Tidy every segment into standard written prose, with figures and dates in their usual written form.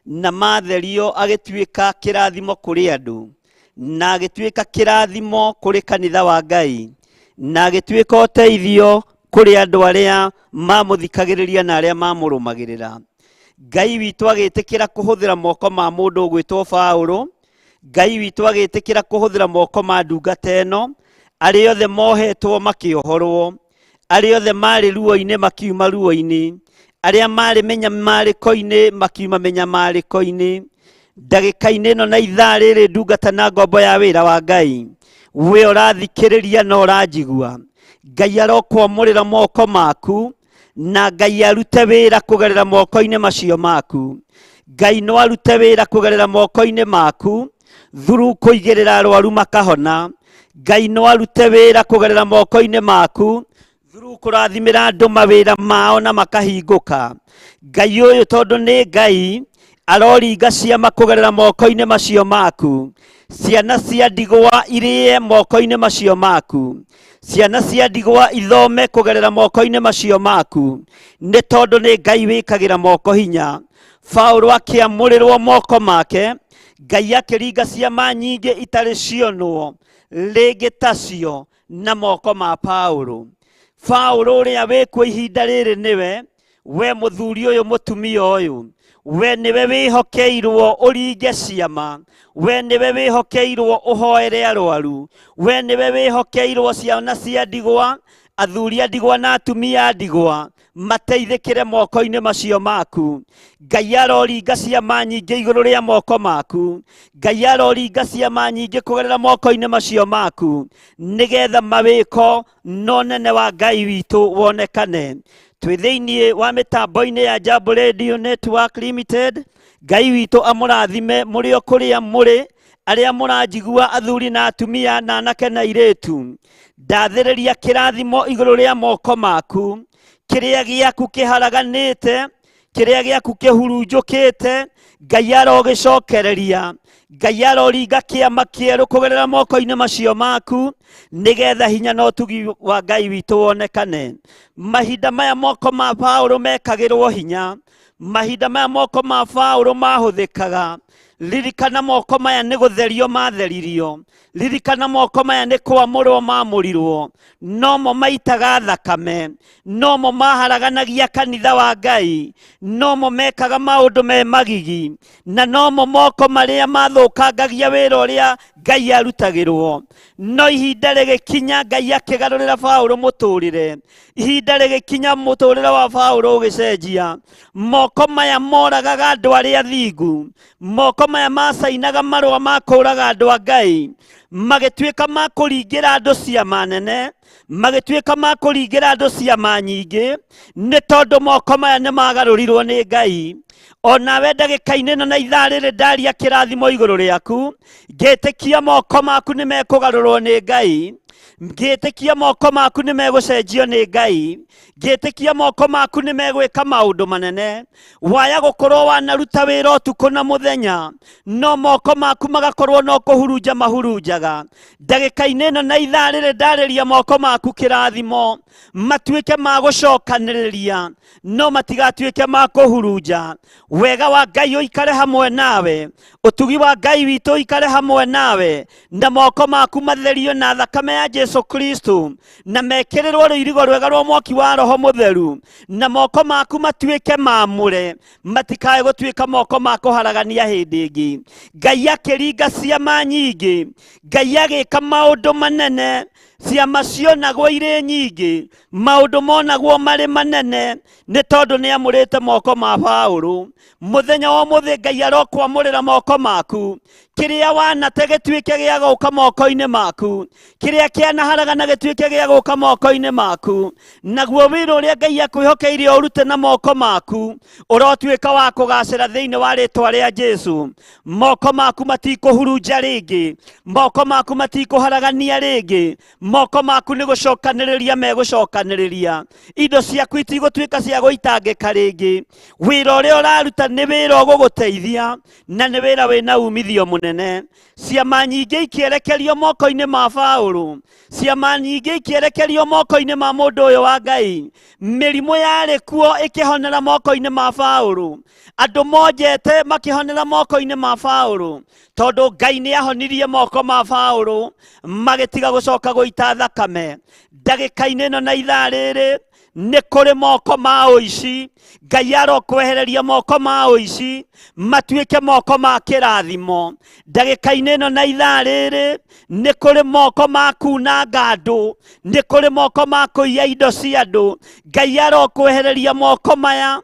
Na matherio agĩtuĩka kĩrathimo kũrĩ andũ, na agĩtuĩka kĩrathimo kũrĩ kanitha wa Ngai, na agĩtuĩka ũteithio kũrĩ andũ arĩa mamũthikagĩrĩria na arĩa mamũrũmagĩrĩra. Ngai witũ agĩtĩkĩra kũhũthĩra moko ma mũndũ ũgwĩtwo Paũlũ. Ngai witũ agĩtĩkĩra kũhũthĩra moko ma ndungata ĩno, arĩa othe mohetwo makĩohorwo, arĩa othe marĩ ruo-inĩ makiuma ruo-inĩ, arĩa marĩ mĩnyamarĩko-inĩ makiuma mĩnyamarĩko-inĩ. Ndagĩka-inĩ ĩno na ithaa rĩrĩ, ndungata na ngombo ya wĩra wa Ngai, we ũrathikĩrĩria na ũranjigua, Ngai arokwamũrĩra moko maku, na Ngai arute wĩra kũgerera moko-inĩ macio maku. Ngai no arute wĩra kũgerera moko-inĩ maku through kũigĩrĩra arwaru makahona. Ngai no arute wĩra kũgerera moko-inĩ maku through kũrathimĩra andũ mawĩra mao na makahingũka. Ngai ũyũ, tondũ nĩ Ngai, aroringa ciama kũgerera moko-inĩ macio maku. Ciana cia ndigwa irĩe moko-inĩ macio maku, ciana cia ndigwa ithome kũgerera moko-inĩ macio maku, nĩ tondũ nĩ Ngai wĩkagĩra moko hinya. Paũlũ akĩamũrĩrwo moko make, Ngai akĩringa ciama nyingĩ itarĩ cionwo rĩngĩ tacio na moko ma Paũlũ. Paũlũ ũrĩa wĩkuo ihinda rĩrĩ nĩwe we mũthuri ũyũ, mũtumia ũyũ, we nĩwe wĩhokeirwo ũringe ciama, we nĩwe wĩhokeirwo ũhoere arwaru, we nĩwe wĩhokeirwo ciana cia ndigwa, athuri a ndigwa na atumia a ndigwa mateithĩkĩre moko-inĩ macio maku. Ngai aroringa ciama nyingĩ igũrũ rĩa moko maku. Ngai aroringa ciama nyingĩ kũgerera moko-inĩ macio maku, nĩgetha mawĩko no nene wa Ngai witũ wonekane. Twĩ thĩinĩ wa mĩtambo-inĩ ya Jambo Radio Network Limited. Ngai witũ amũrathime mũrĩ o kũrĩa mũrĩ, arĩa mũranjigua, athuri na atumia na anake na airĩtu. Ndathĩrĩria kĩrathimo igũrũ rĩa moko maku. Kĩrĩa gĩaku kĩharaganĩte, kĩrĩa gĩaku kĩhurunjũkĩte, Ngai arogĩcokereria. Ngai aroringa kĩama kĩerũ kũgerera moko-inĩ macio maku, nĩgetha hinya na ũtugi wa Ngai witũ wonekane. Mahinda maya moko ma Paũlũ mekagĩrwo hinya, mahinda maya moko ma Paũlũ mahũthĩkaga. Ririkana moko maya nĩ gũtherio matheririo. Ririkana moko maya nĩ kwamũrwo mamũrirwo. Nomo maitaga thakame, nomo maharaganagia kanitha wa Ngai, nomo mekaga maũndũ me magigi, na nomo moko marĩa mathũkangagia wĩra ũrĩa Ngai arutagĩrwo. No ihinda rĩgĩkinya Ngai akĩgarũrĩra Paũlũ mũtũrĩre. Ihinda rĩgĩkinya mũtũrĩre wa Paũlũ ũgĩcenjia. Moko maya moragaga andũ arĩa thingu, moko maya macainaga marũa ma kũũraga andũ a Ngai, magĩtuĩka ma kũringĩra andũ ciama nene, magĩtuĩka ma kũringĩra andũ ciama nyingĩ, nĩ tondũ moko maya nĩ magarũrirwo nĩ Ngai. Onawe ndagĩka-inĩ ĩno na ithaa rĩrĩ ndaria kĩrathimo igũrũ rĩaku, ngĩtĩkia moko maku nĩ mekũgarũrwo nĩ Ngai, ngĩtĩkia moko maku nĩ megũcenjio nĩ Ngai, ngĩtĩkia moko maku nĩ megwĩka maũndũ manene. Waya gũkorwo wanaruta wĩra ũtukũ na mũthenya, no moko maku magakorwo no kũhurunja mahurunjaga. Ndagĩka-inĩ ĩno na ithaa rĩrĩ ndarĩria moko maku kĩrathimo, matuĩke ma gũcokanĩrĩria, no matigatuĩke ma kũhurunja. Wega wa Ngai ũikare hamwe nawe, ũtugi wa Ngai witũ ũikare hamwe nawe, na moko maku matherio na thakame ya Jesu Kristo, na mekĩrĩrwo rũirigo rwega rwa mwaki wa Roho Mũtheru, na moko maku matuĩke mamũre, matikae gũtuĩka moko ma kũharagania hĩndĩ ĩngĩ. Ngai akĩringa ciama nyingĩ, Ngai agĩka maũndũ manene, ciama cionagwo irĩ nyingĩ, maũndũ monagwo marĩ manene, nĩ tondũ nĩ amũrĩte moko ma Paũlũ. Mũthenya wa ũmũthĩ Ngai arokwamũrĩra moko maku. Kĩrĩa wanate gĩtuĩke gĩa gũka moko-inĩ maku, kĩrĩa kĩanaharagana gĩtuĩke gĩa gũka moko-inĩ maku, naguo wĩra ũrĩa Ngai akwĩhokeire ũrute na moko maku ũrotuĩka wa kũgacĩra thĩinĩ wa rĩtwa rĩa Jesu. Moko maku matikũhurunja rĩngĩ, moko maku matikũharagania rĩngĩ. Moko maku nĩ gũcokanĩrĩria megũcokanĩrĩria. Indo ciaku itigũtuĩka cia gũitangĩka rĩngĩ. Wĩra ũrĩa ũraruta nĩ wĩra ũgũgũteithia na nĩ wĩra wĩna umithio mũnene. Ciama nyingĩ ikĩerekerio moko-inĩ ma Paũlũ, ciama nyingĩ ikĩerekerio moko-inĩ ma mũndũ ũyũ wa Ngai. Mĩrimũ yarĩ kuo ĩkĩhonera moko-inĩ ma Paũlũ, andũ monjete makĩhonera moko-inĩ ma Paũlũ, tondũ Ngai nĩ ahonirie moko ma Paũlũ magĩtiga gũcoka gũita thakame. Ndagĩka-inĩ ĩno na ithaa rĩrĩ nĩ kũrĩ moko ma ũici. Ngai arokwehereria moko ma ũici matuĩke moko ma kĩrathimo. Ndagĩka-inĩ ĩno na ithaa rĩrĩ nĩ kũrĩ moko ma kunanga andũ, nĩ kũrĩ moko ma kũiya indo cia andũ. Ngai arokwehereria moko maya,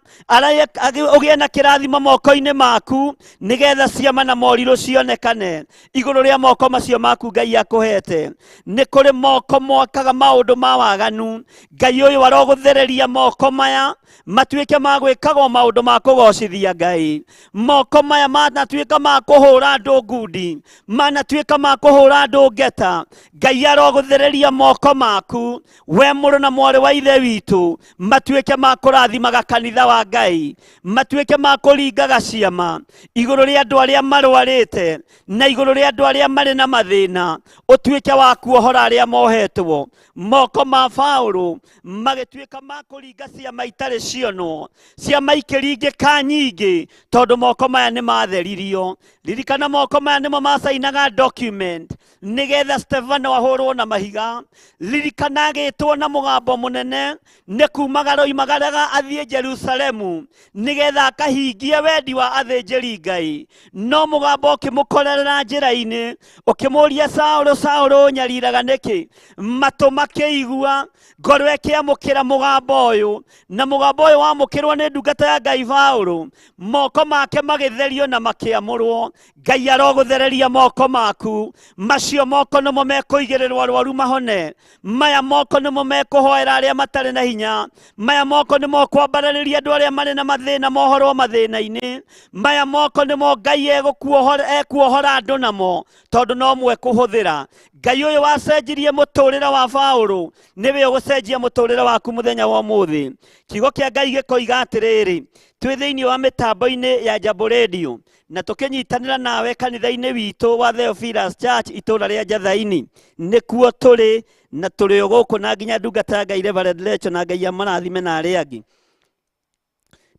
ũgĩe na kĩrathimo moko-inĩ maku, nĩgetha ciama na morirũ cionekane igũrũ rĩa moko macio maku Ngai akũhete. Nĩ kũrĩ moko mokaga maũndũ ma waganu. Ngai ũyũ arogũthereria moko maya matuĩke ma gwĩkagwo maũndũ ma kũgocithia Ngai. Moko maya manatuĩka ma kũhũra andũ ngundi, manatuĩka ma kũhũra andũ ngeta. Ngai arogũthereria moko maku we mũrũ na mwarĩ wa ithe witũ, matuĩke ma kũrathimaga kanitha wa Ngai, matuĩke ma kũringaga ciama igũrũ rĩa andũ arĩa marwarĩte na igũrũ rĩa andũ arĩa marĩ na mathĩna, ũtuĩke wa kuohora arĩa mohetwo. Moko ma Paũlũ magĩtuĩka ma kũringa ciama itarĩ cionwo, ciama ikĩringĩka nyingĩ, tondũ moko maya nĩ matheririo. Ririkana moko maya nĩmo macainaga document nĩgetha Stefano ahũrwo na mahiga. Ririkana agĩtwo na mũgambo mũnene nĩ kumagara oimagaraga athiĩ Jerusalemu nĩgetha akahingie wendi wa athĩnjĩri Ngai, no mũgambo ũkĩmũkorerera njĩra-inĩ ũkĩmũria, Saũlũ, Saũlũ, ũnyariraga nĩkĩ? Matũ makĩigua, ngoro ĩkĩamũkĩra mũgambo ũyũ, na mũgambo ũyũ wamũkĩrwo nĩ ndungata ya Ngai Paũlũ, moko make magĩtherio na makĩamũrwo. Ngai arogũthereria moko maku, macio moko nĩmo mekũigĩrĩrwo arwaru mahone, maya moko nĩmo mekũhoera arĩa matarĩ na hinya, maya moko nĩmo kwambararĩria andũ arĩa marĩ na mathĩna mohorwo mathĩna-inĩ, maya moko nĩmo Ngai ekuohora andũ namo, tondũ no mwe kũhũthĩra. Ngai ũyũ wacenjirie mũtũrĩre wa Paũlũ nĩwe ũgũcenjia mũtũrĩre waku mũthenya wa ũmũthĩ. Kiugo kĩa Ngai gĩkoiga atĩrĩrĩ, twĩ thĩinĩ wa mĩtambo-inĩ ya Jambo Radio na tũkĩnyitanĩra nawe kanitha-inĩ witũ wa Theophilus Church itũũra rĩa Njathaini, nĩkuo tũrĩ na tũrĩ o gũkũ na nginya ndungata ya Ngai Reverend Lecho na Ngai amarathime na arĩa angĩ.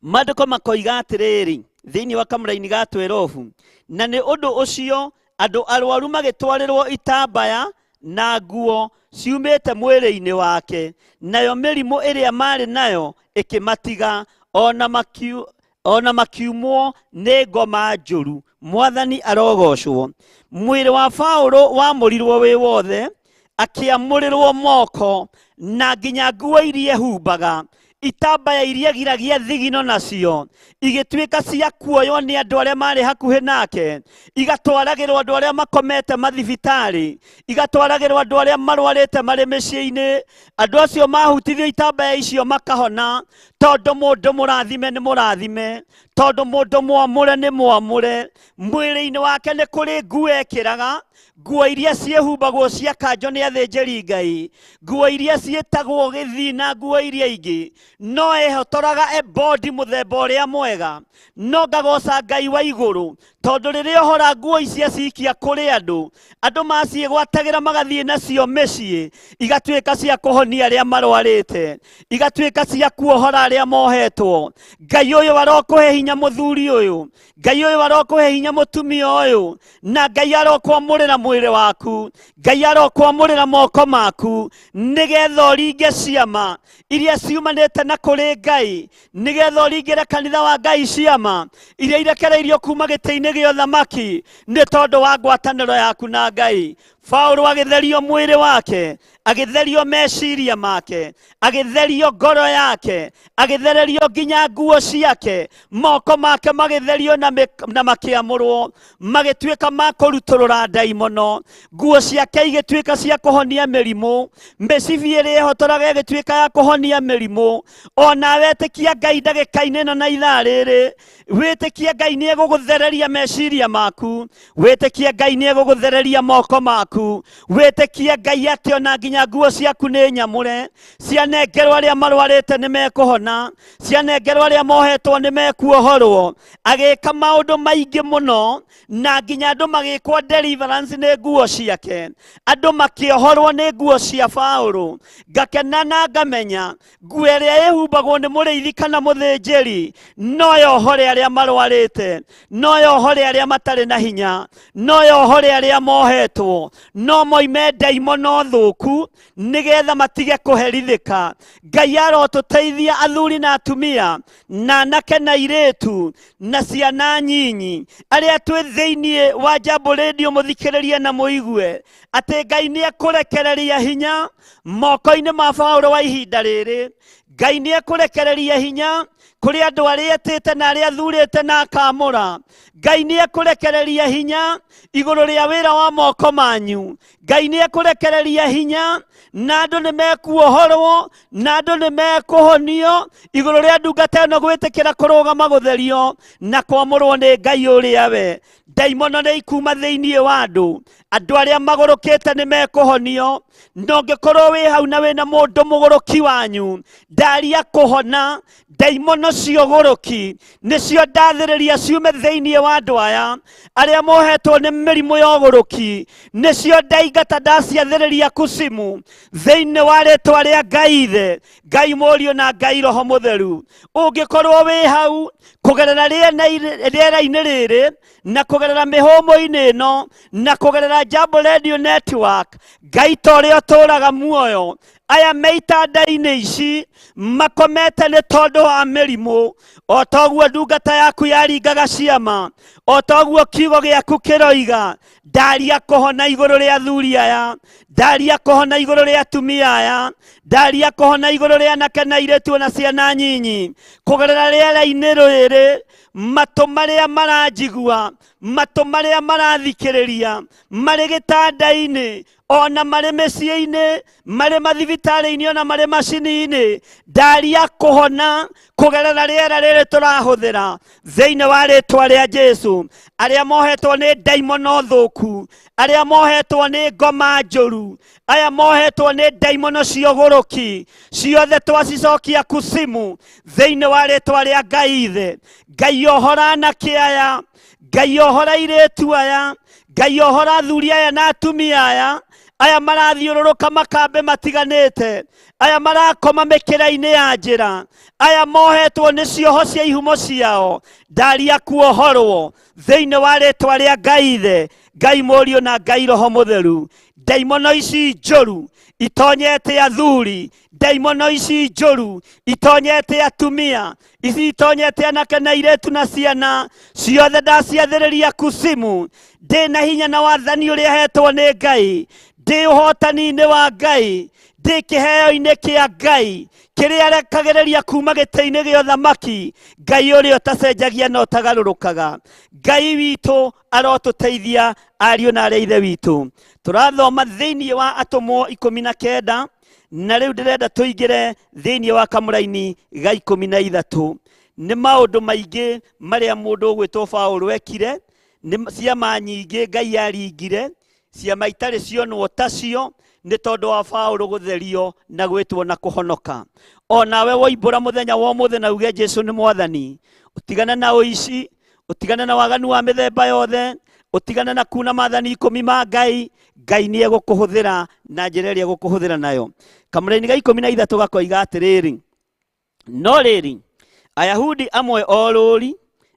Maandĩko makoiga atĩrĩrĩ thĩinĩ wa kamũraini ga 12, na nĩ ũndũ ũcio andũ arwaru magĩtwarĩrwo itambaya na nguo ciumĩte mwĩrĩ-inĩ wake, nayo mĩrimũ ĩrĩa marĩ nayo ĩkĩmatiga, ona makiumwo nĩ ngoma njũru. Mwathani arogocwo. Mwĩrĩ wa Paũlũ wamũrirwo wĩ wothe, akĩamũrĩrwo moko na nginya nguo iria ehumbaga, itambaya iria giragia thigino nacio igĩtuĩka cia kuoywo nĩ andũ arĩa marĩ hakuhĩ nake, igatwaragĩrwo andũ arĩa makomete mathibitarĩ, igatwaragĩrwo andũ arĩa marwarĩte marĩ mĩciĩ-inĩ. Andũ acio mahutithio itambaya icio makahona, tondũ mũndũ mũrathime nĩ mũrathime, tondũ mũndũ mwamũre nĩ mwamũre. Mwĩrĩ-inĩ wake nĩ kũrĩ nguo ekĩraga, nguo iria ciĩhumbagwo cia kanjo nĩ athĩnjĩri Ngai, nguo iria ciĩtagwo gĩthii na nguo iria ingĩ, no ehotoraga ebodi mũthemba ũrĩa mwega. No ngagoca Ngai wa igũrũ, tondũ rĩrĩa ohora nguo ici acikia kũrĩ andũ, andũ maciĩgwatagĩra magathiĩ nacio mĩciĩ, igatuĩka cia kũhonia arĩa marwarĩte, igatuĩka cia kuohora arĩa mohetwo. Ngai ũyũ arokũhe hinya mũthuri ũyũ, Ngai ũyũ arokũhe hinya mũtumia ũyũ, na Ngai arokwamũrĩra mwĩrĩ waku, Ngai arokwamũrĩra moko maku, nĩgetha ũringe ciama iria ciumanĩte na kũrĩ Ngai, nĩgetha ũringĩre kanitha wa Ngai ciama iria irekereirio kuma gĩtĩ-inĩ gĩa ũthamaki nĩ tondũ wa ngwatanĩro yaku na Ngai. Paũlũ agĩtherio mwĩrĩ wake, agĩtherio meciria make, agĩtherio ngoro yake, agĩthererio nginya nguo ciake, moko make magĩtherio na makĩamũrwo, magĩtuĩka ma kũrutũrũra ndaimono, nguo ciake igĩtuĩka cia kũhonia mĩrimũ, mĩcibi ĩrĩa ĩhotoraga ĩgĩtuĩka ya kũhonia mĩrimũ. Ona wetĩkia Ngai ndagĩka-inĩ ĩno na ithaa rĩrĩ, wĩtĩkie Ngai nĩ egũgũthereria meciria maku, wĩtĩkie Ngai nĩ egũgũthereria moko maku. waku. Wĩtĩkie Ngai atĩ ona nginya nguo ciaku nĩ nyamũre, cianengerwo arĩa marwarĩte nĩ mekũhona, cianengerwo arĩa mohetwo nĩ mekuohorwo. Agĩka maũndũ maingĩ mũno na nginya andũ magĩkwo deliverance nĩ nguo ciake, andũ makĩohorwo nĩ nguo cia Paũlũ. Ngakena na ngamenya nguo ĩrĩa ĩhumbagwo nĩ mũrĩithi kana mũthĩnjĩri no yohore arĩa marwarĩte, no yohore arĩa matarĩ na hinya, no yohore arĩa mohetwo, no moime ndaimono thũku nĩgetha matige kũherithĩka. Ngai arotũteithia athuri na atumia na anake na airĩtu na ciana nyinyi arĩa twĩ thĩinĩ wa Jambo Radio, mũthikĩrĩrie na mũigue atĩ Ngai nĩ ekũrekereria hinya moko-inĩ ma Paũlũ wa ihinda rĩrĩ. Ngai nĩ ekũrekereria hinya kũrĩ andũ arĩa etĩte na arĩa athurĩte na akamũra. Ngai nĩ ekũrekereria hinya igũrũ rĩa wĩra wa moko manyu. Ngai nĩ ekũrekereria hinya na andũ nĩ mekuohorwo na andũ nĩ mekũhonio igũrũ rĩa ndungata ĩno gwĩtĩkĩra kũrũgama gũtherio na kwamũrwo nĩ Ngai ũrĩa we. Ndaimono nĩ ikuma thĩinĩ wa andũ, andũ arĩa magũrũkĩte nĩ mekũhonio. Na ũngĩkorwo wĩ hau na wĩna mũndũ mũgũrũki wanyu, ndaria kũhona. Ndaimono cia ũgũrũki nĩcio ndathĩrĩria ciume thĩinĩ wa andũ aya arĩa mohetwo nĩ mĩrimũ ya ũgũrũki, nĩcio ndaingata ndaciathĩrĩria kucimu thĩinĩ wa rĩtwa rĩa Ngai Ithe, Ngai Mũriũ na Ngai Roho Mũtheru. Ũngĩkorwo wĩ hau kũgerera rĩera-inĩ rĩrĩ na kũgerera mĩhũmũ-inĩ ĩno na kũgerera Jambo Radio Network, Ngai ta ũrĩa ũtũũraga muoyo, aya me itanda-inĩ ici makomete nĩ tondũ wa mĩrimũ, o toguo ndungata yaku yaringaga ciama, o toguo kiugo gĩaku kĩroiga, ndaria kũhona igũrũ rĩa athuri aya, ndaria kũhona igũrũ rĩa atumia aya, ndaria kũhona igũrũ rĩa anake na airĩtu na ciana nyinyi, kũgerera rĩera-inĩ rĩrĩ, matũ marĩa maranjigua, matũ marĩa marathikĩrĩria, marĩ gĩtanda-inĩ, ona marĩ mĩciĩ-inĩ, marĩ mathibitarĩ-inĩ, ona marĩ macini-inĩ, ndaria kũhona kũgerera rĩera rĩrĩ tũrahũthĩra thĩinĩ wa rĩtwa rĩa Jesu. Arĩa mohetwo nĩ ndaimono thũku, arĩa mohetwo nĩ ngoma njũru, aya mohetwo nĩ ndaimono cia ũgũrũki, ciothe twacicokia kucimu thĩinĩ wa rĩtwa rĩa Ngai Ithe. Ngai ohora anake aya, Ngai ohora airĩtu aya, Ngai ohora athuri aya na atumia aya, aya marathiũrũrũka makambĩ matiganĩte, aya marakoma mĩkĩra-inĩ ya njĩra, aya mohetwo nĩ cioho cia ihumo ciao, ndaria kuohorwo thĩinĩ wa rĩtwa rĩa Ngai Ithe, Ngai Mũriũ na Ngai Roho Mũtheru. Ndaimono ici njũru itonyete athuri, ndaimono ici njũru itonyete atumia, ici itonyete anake na airĩtu na ciana ciothe, ndaciathĩrĩria kucimu. Ndĩ na hinya na wathani ũrĩa hetwo nĩ Ngai, ndĩ ũhotani-inĩ wa Ngai, ndĩ kĩheo-inĩ kĩa Ngai kĩrĩa arekagĩrĩria kuma gĩtĩ-inĩ gĩa ũthamaki, Ngai ũrĩa ũtacenjagia na ũtagarũrũkaga. Ngai witũ arotũteithia ariũ na arĩa ithe witũ. Tũrathoma thĩinĩ wa Atũmwo 19, na rĩu ndĩrenda tũingĩre thĩinĩ wa kamũraini ga 13. Nĩ maũndũ maingĩ marĩa mũndũ ũgwĩtwo Paũlũ ekire, nĩ ciama nyingĩ Ngai aringire, ciama itarĩ cionwo tacio, nĩ tondũ wa Paũlũ gũtherio na gwĩtwo na kũhonoka. O nawe woimbũra mũthenya wa ũmũthĩ na uge Jesu nĩ Mwathani, ũtigane na ũici, ũtigane na waganu wa mĩthemba yothe, ũtigane na kuna maathani 10 ma Ngai, Ngai nĩ egũkũhũthĩra na njĩra ĩrĩa egũkũhũthĩra nayo. Kamũraini ga 13 gakoiga atĩrĩrĩ, no rĩrĩ, Ayahudi amwe o rũri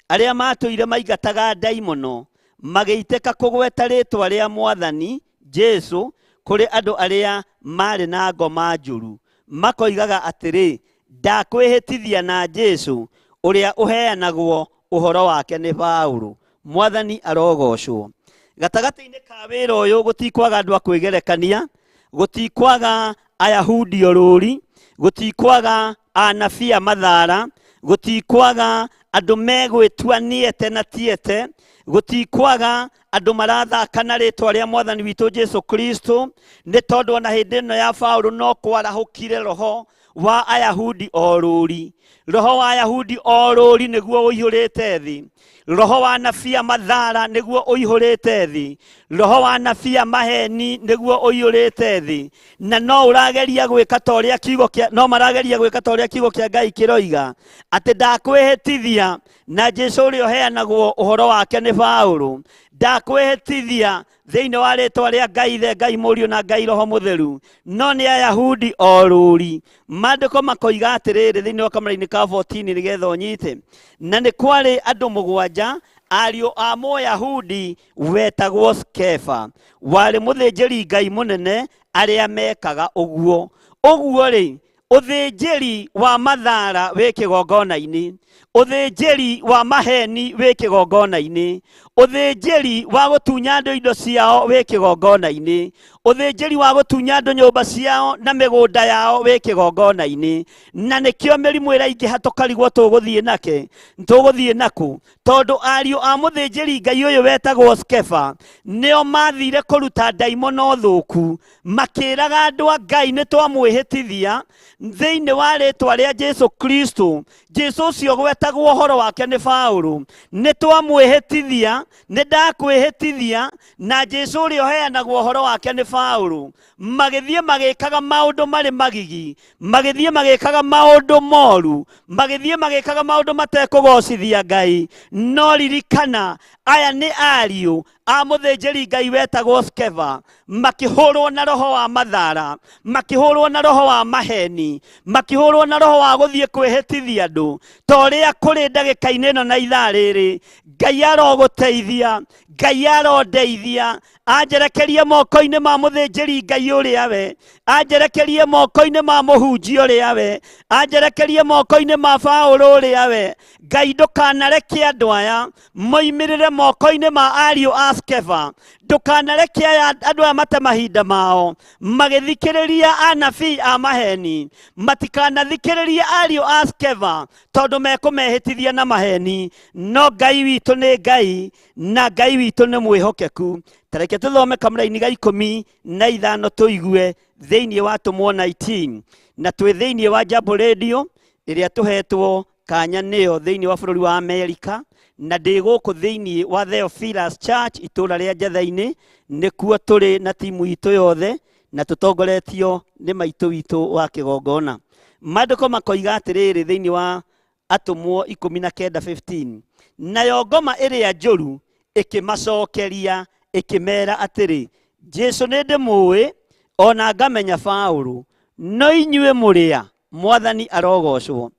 arĩa matũire maingataga ndaimono magĩitĩka kũgweta rĩtwa rĩa Mwathani Jesu kũrĩ andũ arĩa marĩ na ngoma njũru, makoigaga atĩrĩ, ndakwĩhĩtithia na Jesu ũrĩa ũheanagwo ũhoro wake nĩ Paũlũ. Mwathani arogocwo. Gatagatĩ-inĩ ka wĩra ũyũ gũtikwaga andũ a kwĩgerekania, gũtikwaga Ayahudi orũri, gũtikwaga anabii a mathara, gũtikwaga andũ megwĩtua nĩete na tiete, gũtikwaga andũ marathaka na rĩtwa rĩa Mwathani witũ Jesu Kristo, nĩ tondũ ona hĩndĩ ĩno ya Paũlũ no kwarahũkire roho wa Ayahudi orũri. Roho wa Ayahudi orũri nĩguo ũihũrĩte thĩ. Roho wa nabia mathara nĩguo ũihũrĩte thĩ. Roho wa nabia maheni nĩguo ũiyũrĩte thĩ. Na no ũrageria gwĩka ta ũrĩa kiugo kĩa, no marageria gwĩka ta ũrĩa kiugo kĩa Ngai kĩroiga atĩ ndakwĩhĩtithia na Jesu ũrĩa ũheanagwo ũhoro wake nĩ Paũlũ, ndakwĩhĩtithia thĩinĩ wa rĩtwa rĩa Ngai Ithe, Ngai Mũriũ na Ngai Roho Mũtheru, no nĩ Ayahudi o rũri. Maandĩko makoiga atĩrĩrĩ thĩinĩ wa kamũrainĩ ka 14 nĩgetha ũnyite, na nĩ kwarĩ andũ mũgwanja ariũ a Mũyahudi wetagwo Skefa, warĩ mũthĩnjĩri Ngai mũnene, arĩa mekaga ũguo. Ũguo rĩ, ũthĩnjĩri wa mathara wĩ kĩgongona-inĩ, ũthĩnjĩri wa maheni wĩ kĩgongona-inĩ, ũthĩnjĩri wa gũtunya andũ indo ciao wĩ kĩgongona-inĩ, ũthĩnjĩri wa gũtunya andũ nyũmba ciao na mĩgũnda yao wĩ kĩgongona-inĩ. Na nĩkĩo mĩrimũ ĩraingĩha tũkarigwo tũgũthiĩ nake, tũgũthiĩ nakũ, tondũ ariũ a mũthĩnjĩri Ngai ũyũ wetagwo Skefa nĩo mathire kũruta ndaimono thũku, makĩraga andũ a Ngai nĩ twamwĩhĩtithia thĩinĩ wa rĩtwa rĩa Jesu Kristo. Jesu ũcio gwetagwo ũhoro wake nĩ Paũlũ, nĩ twamwĩhĩtithia, nĩ ndakwĩhĩtithia na Jesu ũrĩa ũheanagwo ũhoro wake nĩ Paũlũ. Magĩthiĩ magĩkaga maũndũ marĩ magigi, magĩthiĩ magĩkaga maũndũ moru, magĩthiĩ magĩkaga maũndũ matekũgocithia Ngai. No ririkana, aya nĩ ariũ a mũthĩnjĩri Ngai wetagwo Skeva, makĩhũrwo na roho wa mathara, makĩhũrwo na roho wa maheni, makĩhũrwo na roho wa gũthiĩ kwĩhĩtithia andũ. Ta ũrĩa kũrĩ ndagĩka-inĩ ĩno na ithaa rĩrĩ, Ngai arogũteithia, Ngai arondeithia, anjerekerie moko-inĩ ma mũthĩnjĩri Ngai ũrĩa we, anjerekerie moko-inĩ ma mũhunjia ũrĩa we, anjerekerie moko-inĩ ma Paũlũ ũrĩa we. Ngai ndũkanareke andũ aya moimĩrĩre moko-inĩ ma ariũ a Skeva, ndũkanareke aya andũ aya mate mahinda mao magĩthikĩrĩria anabii a maheni, matikanathikĩrĩrie ariũ a Skeva tondũ mekũmehĩtithia na maheni. No Ngai witũ nĩ Ngai na Ngai witũ nĩ mwĩhokeku. Ta reke tũthome kamũraini ga 15 tũigue thĩinĩ wa Atũmwo 19, na twĩ thĩinĩ wa Jambo Radio ĩrĩa tũhetwo kanya nĩyo thĩinĩ wa bũrũri wa Amerika, na ndĩ gũkũ thĩinĩ wa Theophilus Church itũũra rĩa Njatha-inĩ, nĩkuo tũrĩ na timu itũ yothe na tũtongoretio nĩ maitũ witũ wa kĩgongona. Maandĩko makoiga atĩrĩrĩ thĩinĩ wa Atũmwo 19:15, nayo ngoma ĩrĩa njũru ĩkĩmacokeria ĩkĩmera atĩrĩ, Jesu nĩ ndĩmũĩ, ona ngamenya Paũlũ, no inyuĩ mũrĩ a? Mwathani arogocwo.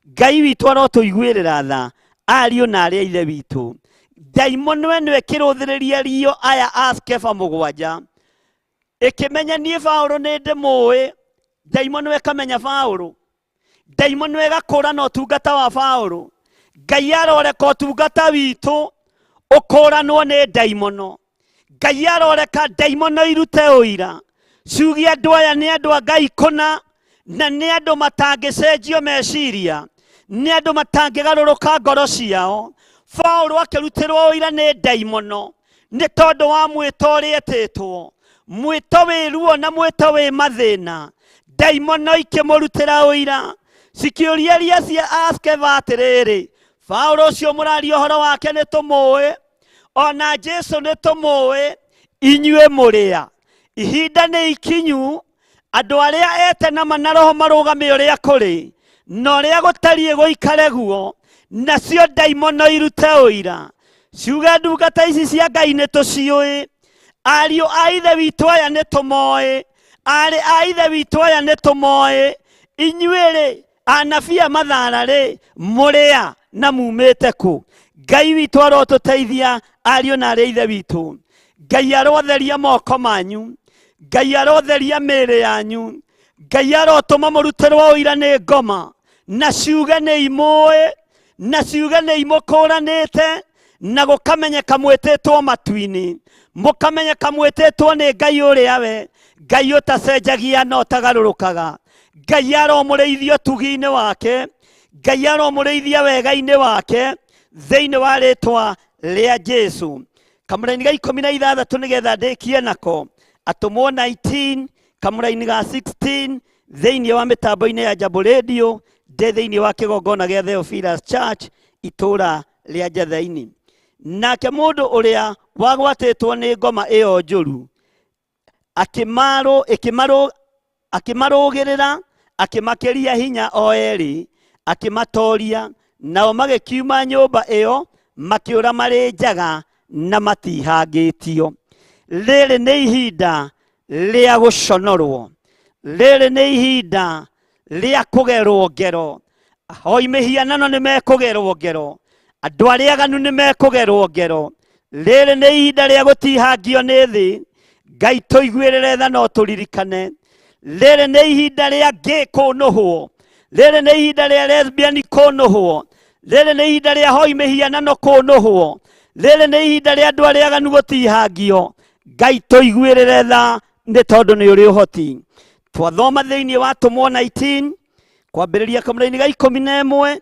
Ngai witũ arotũiguĩrĩra tha, ariũ na arĩ a ithe witũ. Ndaimono ĩno ĩkĩrũthĩrĩria rio aya a Skefa mũgwanja, ĩkĩmenya niĩ Paũlũ nĩ ndĩmũĩ. Ndaimono ĩkamenya Paũlũ, ndaimono ĩgakũrana ũtungata wa Paũlũ. Ngai aroreka ũtungata witũ ũkũranwo nĩ ndaimono. Ngai aroreka ndaimono irute ũira, ciuge andũ aya nĩ andũ a Ngai kũna, na nĩ andũ matangĩcenjio meciria, nĩ andũ matangĩgarũrũka ngoro ciao. Paũlũ akĩrutĩrwo ũira nĩ ndaimono nĩ tondũ wa mwĩto ũrĩa etĩtwo, mwĩto wĩ ruo na mwĩto wĩ mathĩna. Ndaimono ikĩmũrutĩra ũira, cikĩũria iria cia Askeva atĩrĩrĩ, Paũlũ ũcio mũraria ũhoro wake nĩ tũmũĩ, ona Jesu nĩ tũmũĩ, inyuĩ mũrĩ a? Ihinda nĩ ikinyu andũ arĩa ete na ma na roho marũgame ũrĩa kũrĩ na ũrĩa gũtariĩ gũikare guo, nacio ndaimono irute ũira, ciuge ndungata ici cia Ngai nĩ tũciũĩ, ariũ a ithe witũ aya nĩ tũmoĩ, aarĩ a ithe witũ aya nĩ tũmoĩ, inyuĩ-rĩ anabii a mathara rĩ mũrĩ a na mumĩte kũ? Ngai witũ arotũteithia ariũ na arĩ ithe witũ. Ngai arotheria moko manyu, Ngai arotheria mĩĩrĩ yanyu, Ngai arotũma mũrutĩrwo ũira nĩ ngoma, na ciuge nĩ imũĩ, na ciuge nĩ imũkũranĩte, na gũkamenyeka mwĩtĩtwo matu-inĩ, mũkamenyeka mwĩtĩtwo nĩ Ngai ũrĩa we Ngai ũtacenjagia na ũtagarũrũkaga. Ngai aromũrĩithia ũtugi-inĩ wake, Ngai aromũrĩithia wega-inĩ wake, thĩinĩ wa rĩtwa rĩa Jesu. Kamũraini ga 16 nĩgetha ndĩkie nako, Atũmwo 19 kamũraini ga 16 thĩinĩ wa mĩtambo-inĩ ya Jambo Radio, ndĩ thĩinĩ wa kĩgongona gĩa Theophilus Church itũũra rĩa Njatha-inĩ. Nake mũndũ ũrĩa wagwatĩtwo nĩ ngoma ĩyo njũru akĩmarũgĩrĩra, akĩmakĩria hinya o erĩ, akĩmatoria, nao magĩkiuma nyũmba ĩyo makĩũra marĩ njaga na matihangĩtio. Rĩrĩ nĩ ihinda rĩa gũconorwo, rĩrĩ nĩ ihinda rĩa kũgerwo ngero. Ahoi mĩhianano nĩ mekũgerwo ngero, andũ arĩa aganu nĩ mekũgerwo ngero. Rĩrĩ nĩ ihinda rĩa gũtihangio nĩ thĩ. Ngai tũiguĩrĩre tha no tũririkane. Rĩrĩ nĩ ihinda rĩa gay kũnũhwo, rĩrĩ nĩ ihinda rĩa lesbian kũnũhwo, rĩrĩ nĩ ihinda rĩa hoi mĩhianano kũnũhwo, rĩrĩ nĩ ihinda rĩa andũ arĩa aganu gũtihangio. Ngai tũiguĩrĩre tha nĩ tondũ nĩ ũrĩ ũhoti. Twathoma thĩinĩ wa Atũmwo 19 kwambĩrĩria kamũraini ga 11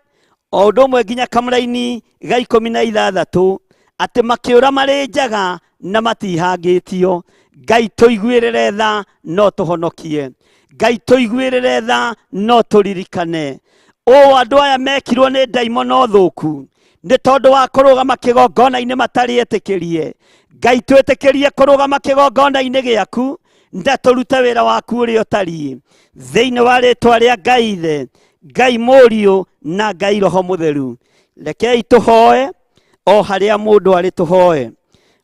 o ũndũ ũmwe nginya kamũraini ga 16, atĩ makĩũra marĩ njaga na matihangĩtio. Ngai tũiguĩrĩre tha no tũhonokie, Ngai tũiguĩrĩre tha no tũririkane. Ũũ andũ aya mekirwo nĩ ndaimono thũku nĩ tondũ wa kũrũgama kĩgongona-inĩ matarĩ etĩkĩrie. Ngai twĩtĩkĩrie kũrũgama kĩgongona-inĩ gĩaku na tũrute wĩra waku ũrĩa ũtariĩ, thĩinĩ wa rĩtwa rĩa Ngai Ithe, Ngai Mũriũ na Ngai Roho Mũtheru. Rekei tũhoe o harĩa mũndũ arĩ, tũhoe.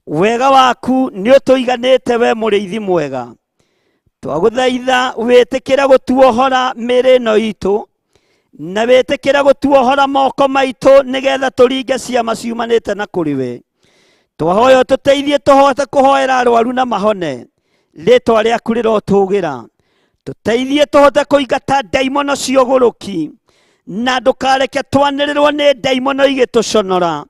Wega waku nĩ ũtũiganĩte we mũrĩithi mwega. Twagũthaitha wĩtĩkĩre gũtuohora mĩĩrĩ ĩno itũ, na wĩtĩkĩre gũtuohora moko maitũ, nĩgetha tũringe ciama ciumanĩte na kũrĩ we. Twahoya ũtũteithie tũhote kũhoera arwaru na mahone, rĩtwa rĩaku rĩrotũgĩra. Tũteithie tũhote kũingata ndaimono cia ũgũrũki, na ndũkareke twanĩrĩrwo nĩ ndaimono igĩtũconora.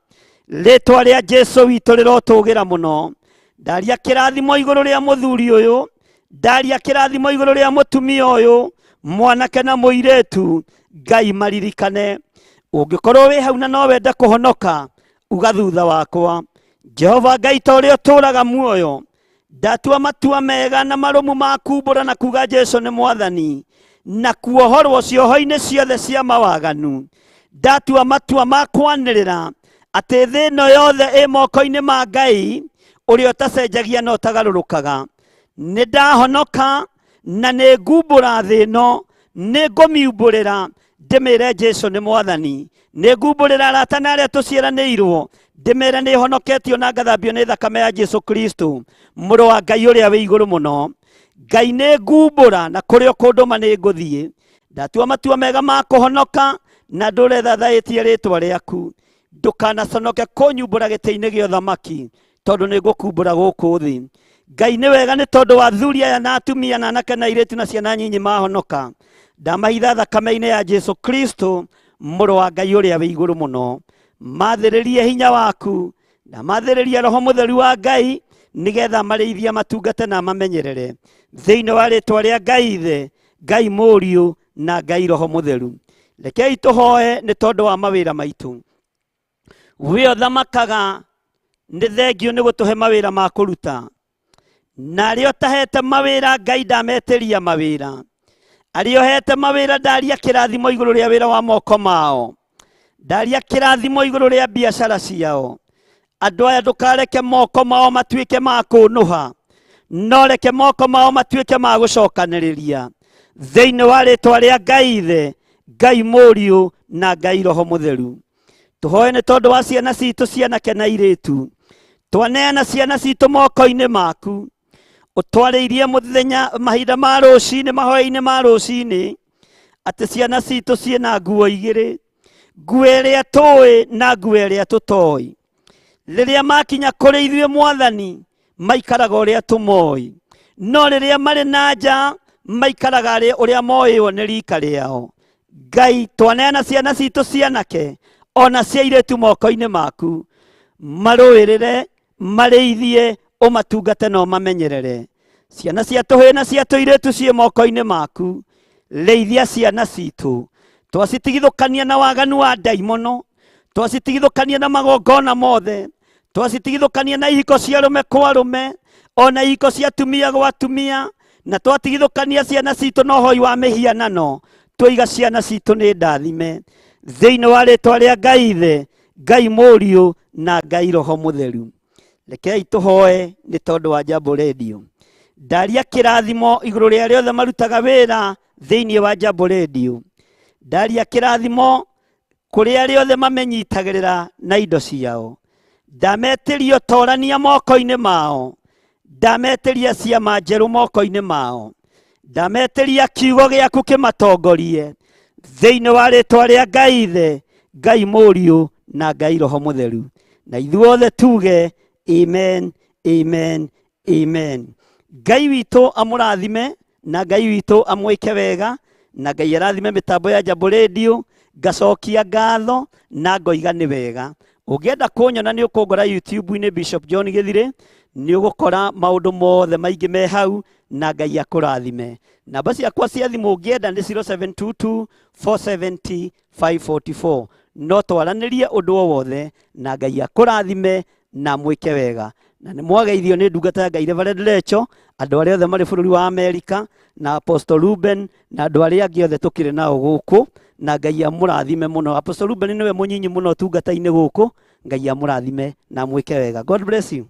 Rĩtwa rĩa Jesu witũ rĩrotũgĩra mũno. Ndaria kĩrathimo igũrũ rĩa mũthuri ũyũ, ndaria kĩrathimo igũrũ rĩa mũtumia ũyũ, mwanake na mũirĩtu. Ngai maririkane. Ũngĩkorwo wĩ hau na no wende kũhonoka, uga thutha wakwa, Jehova Ngai ta ũrĩa ũtũũraga muoyo, ndatua matua mega na marũmu ma kumbũra na kuga Jesu nĩ mwathani, na kuohorwo cioho-inĩ ciothe cia mawaganu. Ndatua matua ma kwanĩrĩra atĩ thĩ ĩno yothe ĩ moko-inĩ ma Ngai ũrĩa ũtacenjagia na ũtagarũrũkaga. Nĩ ndahonoka na nĩ ngumbũra thĩ ĩno, nĩ ngũmiumbũrĩra ndĩmĩre Jesu nĩ mwathani. Nĩ ngumbũrĩra arata na arĩa tũciaranĩirwo, ndĩmere nĩ honoketio na ngathambio nĩ thakame ya Jesu Kristo, mũrũ wa Ngai ũrĩa wĩ igũrũ mũno. Ngai nĩ ngumbũra na kũrĩa ũkũndũma nĩ ngũthiĩ. Ndatua matua mega ma kũhonoka na ndũre thathaĩtie rĩtwa rĩaku. Ndũkanaconoke kũnyumbũra gĩtĩ-inĩ gĩa ũthamaki, tondũ nĩ ngũkumbũra gũkũ thĩ. Ngai nĩ wega nĩ tondũ wa athuri aya na atumia na anake na airĩtu na ciana nyinyi mahonoka. Ndamahitha thakame-inĩ ya Jesu Kristo, mũrũ wa Ngai ũrĩa wĩ igũrũ mũno. Mathĩrĩrie hinya waku na mathĩrĩrie Roho Mũtheru wa Ngai, nĩgetha marĩithie, matungate na mamenyerere, thĩinĩ wa rĩtwa rĩa Ngai Ithe, Ngai Mũriũ na Ngai Roho Mũtheru. Rekei tũhoe nĩ tondũ wa mawĩra maitũ. We ũthamakaga, nĩ thengio nĩ gũtũhe mawĩra ma kũruta, na arĩa ũtahete mawĩra Ngai ndametĩria mawĩra. Arĩa ũhete mawĩra ndaria kĩrathimo igũrũ rĩa wĩra wa moko mao, ndaria kĩrathimo igũrũ rĩa biacara ciao. Andũ aya ndũkareke moko mao matuĩke ma kũnũha, no reke moko mao matuĩke ma gũcokanĩrĩria, thĩinĩ wa rĩtwa rĩa Ngai Ithe, Ngai Mũriũ na Ngai Roho Mũtheru. Tũhoe nĩ tondũ wa ciana citũ, cianake na irĩtu. Twaneana ciana citũ moko-inĩ maku, ũtwarĩirie mũthenya mahinda ma rũcinĩ, mahoya-inĩ ma rũcinĩ, atĩ ciana citũ ciĩna nguo igĩrĩ, nguo ĩrĩa tũĩ na nguo ĩrĩa tũtoĩ. Rĩrĩa makinya kũrĩ ithuĩ Mwathani, maikaraga ũrĩa tũmoĩ, no rĩrĩa marĩ na nja maikaraga ũrĩa moĩo nĩ rika rĩao. Ngai, twaneana ciana citũ cianake ona cia airĩtu moko-inĩ maku, marũĩrĩre, marĩithie, ũmatungate na ũmamenyerere. Ciana cia tũhĩĩ na cia tũirĩtu ciĩ moko-inĩ maku, rĩithia ciana citũ. Twacitigithũkania na waganu wa ndaimono, twacitigithũkania na magongona mothe, twacitigithũkania na ihiko cia arũme kwa arũme, ona ihiko cia atumia gwa atumia, na twatigithũkania ciana citũ na ũhoi wa mĩhianano. Twaiga ciana citũ nĩ ndathime, thĩinĩ wa rĩtwa rĩa Ngai Ithe, Ngai Mũriũ na Ngai Roho Mũtheru. Rekei tũhoe nĩ tondũ wa Jambo Radio. Ndaria kĩrathimo igũrũ rĩa arĩa othe marutaga wĩra thĩinĩ wa Jambo Radio. Ndaria kĩrathimo kũrĩ arĩa othe mamenyitagĩrĩra na indo ciao. Ndametĩria ũtorania moko-inĩ mao. Ndametĩria ciama njerũ moko-inĩ mao. Ndametĩria kiugo gĩaku kĩmatongorie thĩinĩ wa rĩtwa rĩa Ngai Ithe, Ngai Mũriũ na Ngai Roho Mũtheru. Na ithuothe tuge amen, amen, amen. Ngai witũ amũrathime na Ngai witũ amwĩke wega na Ngai arathime mĩtambo ya Jambo Radio. Ngacokia ngatho na ngoiga nĩ wega. Ũngĩenda kũnyona nĩ ũkũngora YouTube-inĩ Bishop John Gĩthirĩ, nĩ ũgũkora maũndũ mothe maingĩ me hau na Ngai akũrathime. Namba ciakwa cia thimũ ũngĩenda nĩ 0722 470 544. No twaranĩrie ũndũ o wothe na Ngai akũrathime na mwĩke wega. Na nĩ mwageithio nĩ ndungata ya Ngai Reverend Lecho, andũ arĩa othe marĩ bũrũri wa Amerika, na Apostle Ruben na andũ arĩa angĩ othe tũkĩrĩ nao gũkũ, na Ngai amũrathime mũno. Apostle Ruben nĩwe mũnyinyi mũno ũtungata-inĩ gũkũ. Ngai amũrathime na mwĩke wega. God bless you.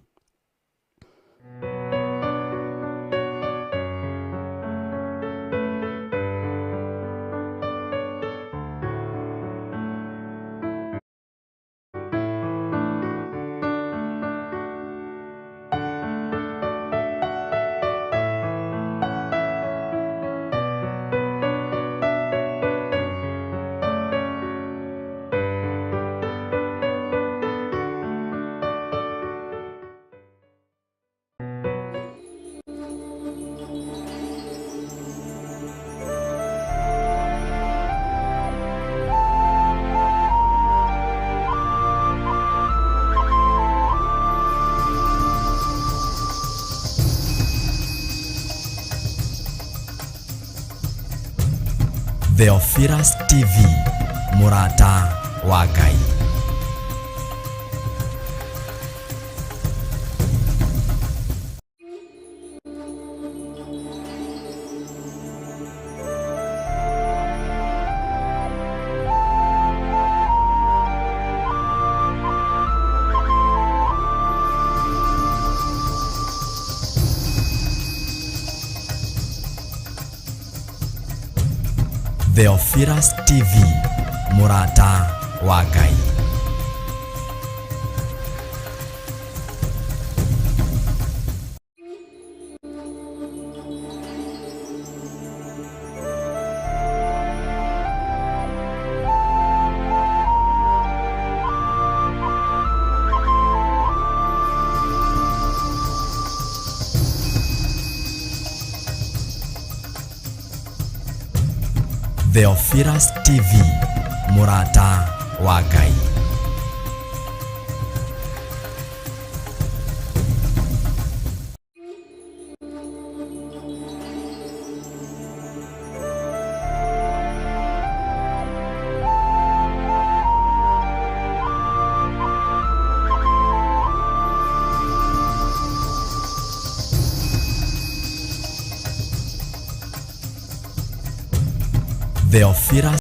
Theophilus TV, mũrata wa Ngai. Theophilus TV, mũrata wa Ngai. Theophilus TV, mũrata wa Ngai. Theophilus